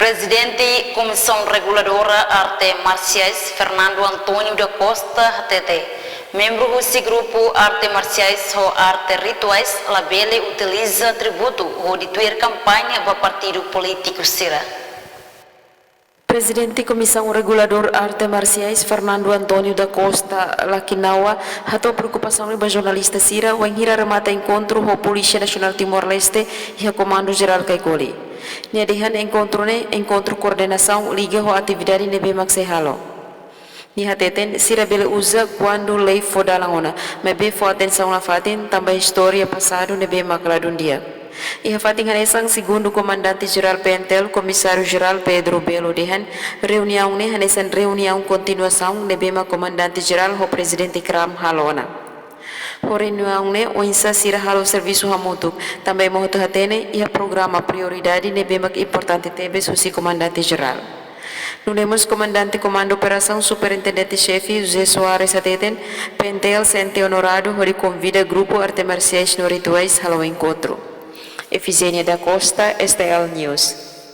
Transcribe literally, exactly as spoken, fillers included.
Prezidente Komisaun Reguladora Arte Marsiais, Fernando António da Costa, hatete membru husi grupu arte marsiais ho arte rituais labele utiliza atributu hodi tuir kampaña ba partidu polítiku sira. Prezidente Komisaun Reguladora Arte Marsiais, Fernando António da Costa Lakinawa, hato'o preokupasaun ne'e ba jornalista sira wainhira remata enkontru ho Polísia Nasionál Timor-Leste iha Komandu Jerál Caicoli. Nia dehan enkontru ne'e enkontru koordenasaun liga ho atividade ne'ebé mak sei halo. Nia hateten sira bele uza kuandu lei fó dalan ona, maibé fó atensaun nafatin tanba istória pasadu ne'ebé mak ladún di'ak. Iha fatin hanesan, segundu Komandante Jerál P N T L, Komisáriu Jerál Pedro Belo dehan, reuniaun ne'e hanesan reuniaun kontinuasaun ne'ebé mak Komandante Jerál ho Prezidente KRAM halo ona. Ho reuniaun ne'e oinsá sira halo servisu hamutuk, tanba ema hotu hatene iha programa prioridade ne'ebé mak importante tebes husi Komandante Jerál. Nune'e mós Komandante Komandu Operasaun, Superintendente Xefe José Soares hateten, P N T L sente onoradu hodi konvida grupu arte marsiais no rituais halo enkontru. Efigénia da Costa, S T L News.